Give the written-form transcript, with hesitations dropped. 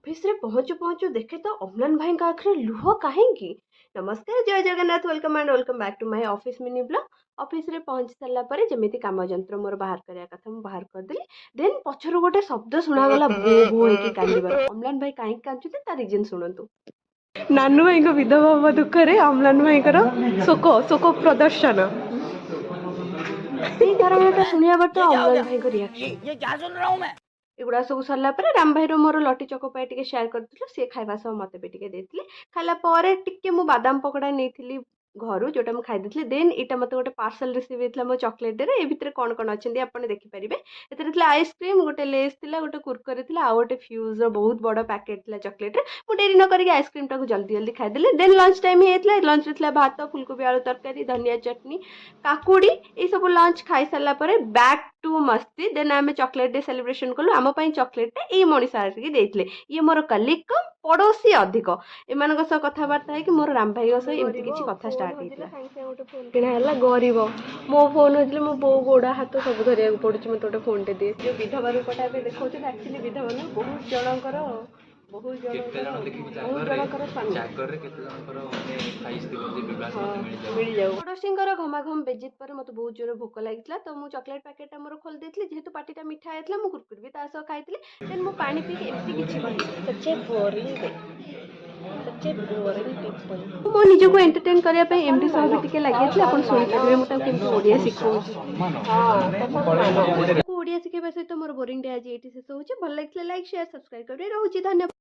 ଅଫିସରେ ପହଞ୍ଚୁ ପହଞ୍ଚୁ ଦେଖେ ତ ଅମ୍ଳାନ ଭାଇଙ୍କ ଆଖିରେ ଲୁହ କାହିଁକି? ନମସ୍କାର, ଜୟ Jagannath. Welcome and welcome back to my office mini vlog. ଅଫିସରେ ପହଞ୍ଚି ସାରିଲା ପରେ ଯେମିତି କାମ ଯନ୍ତ୍ର ମୋର ବାହାର କରିବା କଥା, ମୁଁ ବାହାର କରିଦେଲି। ଦେନ୍ ପଛରୁ ଗୋଟେ ଶବ୍ଦ ଶୁଣାଗଲା, ଭୋ ଭୋ ହେଇକି କାନ୍ଦିବାର। ଅମ୍ଳାନ ଭାଇ କାହିଁକି କାନ୍ଦୁଛନ୍ତି, ତା ରିଜନ୍ ଶୁଣନ୍ତୁ। ନାନୁ ଭାଇଙ୍କ ବିଧବା ହବା ଦୁଃଖରେ ଅମ୍ଳାନ ଭାଇଙ୍କର ଶୋକ ଶୋକ ପ୍ରଦର୍ଶନ। ଏଇ କାରଣଟା ଶୁଣିବା ପରେ ତ ଅମ୍ଳାନ ଭାଇଙ୍କ ରିଆକ୍ସନ। ये क्या सुन रहा हूँ मैं? ଏଗୁଡ଼ା ସବୁ ସରିଲା ପରେ ରାମ ଭାଇର ମୋର ଲଟି ଚକୋପାଇ ଟିକେ ସେୟାର କରିଥିଲୁ। ସିଏ ଖାଇବା ସହ ମୋତେ ବି ଟିକେ ଦେଇଥିଲେ। ଖାଇଲା ପରେ ଟିକେ ମୁଁ ବାଦାମ ପକୋଡ଼ା ନେଇଥିଲି ଘରୁ, ଯେଉଁଟା ମୁଁ ଖାଇ ଦେଇଥିଲି। ଦେନ୍ ଏଇଟା ମୋତେ ଗୋଟେ ପାର୍ସଲ ରିସିଭ୍ ହେଇଥିଲା ମୋ ଚକୋଲେଟ୍ ଡେରେ। ଏ ଭିତରେ କ'ଣ କ'ଣ ଅଛନ୍ତି, ଆପଣ ଦେଖିପାରିବେ। ଏଥିରେ ଥିଲା ଆଇସ୍କ୍ରିମ୍, ଗୋଟେ ଲେସ୍ ଥିଲା, ଗୋଟେ କୁରକୁରେ ଥିଲା, ଆଉ ଗୋଟେ ଫ୍ୟୁଜ୍ର ବହୁତ ବଡ଼ ପ୍ୟାକେଟ୍ ଥିଲା ଚକୋଲେଟ୍ରେ। ମୁଁ ଡେରି ନ କରିକି ଆଇସ୍କ୍ରିମ୍ଟାକୁ ଜଲ୍ଦି ଜଲ୍ଦି ଖାଇଦେଲି। ଦେନ୍ ଲଞ୍ଚ ଟାଇମ୍ ହେଇଯାଇଥିଲା। ଲଞ୍ଚରେ ଥିଲା ଭାତ, ଫୁଲକୋବି ଆଳୁ ତରକାରୀ, ଧନିଆ ଚଟନି, କାକୁଡ଼ି, ଏଇସବୁ। ଲଞ୍ଚ ଖାଇସାରିଲା ପରେ ବ୍ୟାକ୍ ଟୁ ମସ୍ତି। ଦେନ୍ ଆମେ ଚକୋଲେଟ୍ ଡେ ସେଲିବ୍ରେସନ୍ କଲୁ। ଆମ ପାଇଁ ଚକୋଲେଟ୍ଟା ଏଇ ମଣିଷ ଆସିକି ଦେଇଥିଲେ। ଇଏ ମୋର କଲିକ୍ କମ୍, ପଡ଼ୋଶୀ ଅଧିକ। ଏମାନଙ୍କ ସହ କଥାବାର୍ତ୍ତା ହେଇକି ମୋର ରାମ ଭାଇଙ୍କ ସହ ଏମିତି କିଛି କଥା ଷ୍ଟାର୍ଟ ହେଇଥିଲା। ସାଙ୍ଗେ ସାଙ୍ଗେ ଗୋଟେ ଫୋନ୍ କିଣା ହେଲା। ଗରିବ, ମୋ ଫୋନ୍ ହଜିଲେ ମୋ ବୋଉ ଗୋଡ଼ ହାତ ସବୁ ଧରିବାକୁ ପଡ଼ୁଛି, ମୋତେ ଗୋଟେ ଫୋନ୍ଟେ ଦିଏ। ଯେଉଁ ବିଧବା ରୂପଟା ଏବେ ଦେଖାଉଛନ୍ତି, ଆକ୍ଚୁଆଲି ବିଧବା ନୁହେଁ, ବହୁତ ଜଣଙ୍କର, ବହୁତ କେତେ ଜଣଙ୍କର ଜଣ ଦେଖିବୁ ବହୁତ ଜାଗରରେ ଜଣଙ୍କର ସ୍ୱାମୀ। ଜାଗରରେ କେତେ ଜଣଙ୍କର ମାନେ ଖାଇସ୍ ଥିବ ଯେ ବିବାହ ମତେ ମିଳିଯାଉ। ମିଳିଯାଉ। ପଡ଼ୋଶୀଙ୍କର ଘମାଘମ ବେଜିତ ପରେ ମୋତେ ବହୁତ ଜୋରେ ଭୋକ ଲାଗିଥିଲା, ତ ମୁଁ ଚକୋଲେଟ୍ ପ୍ୟାକେଟଟା ମୋର ଖୋଲି ଦେଇଥିଲି। ଯେହେତୁ ପାଟିଟା ମିଠା ହେଇଥିଲା, ମୁଁ କୁରକୁରି ବି ତା ସହ ଖାଇଥିଲି। ଦେନ୍ ମୁଁ ପାଣି ପିଇକି ଏମିତି କିଛି କହିଲି, "Such a boring day, such a boring people." ମୁଁ ନିଜକୁ ଏଣ୍ଟରଟେନ୍ କରିବା ପାଇଁ ଏମିତି ସହ ବି ଟିକେ ଲାଗିଯାଇଥିଲି। ଆପଣ ଶୁଣିପାରିବେ ମୁଁ ତାକୁ କେମିତି ଓଡ଼ିଆ ଶିଖଉଛି। ସମ୍ମାନ। ତାକୁ ଓଡ଼ିଆ ଶିଖେଇବା ସହିତ ମୋର ବୋରିଂ ଡେ ଆଜି ଏଇଠି ଶେଷ ହେଉଛି। ଭଲ ଲାଗିଥିଲେ ଲାଇକ୍, ସେୟାର, ସବସ୍କ୍ରାଇବ୍ କରିବେ। ରହୁଛି, ଧନ୍ୟବାଦ।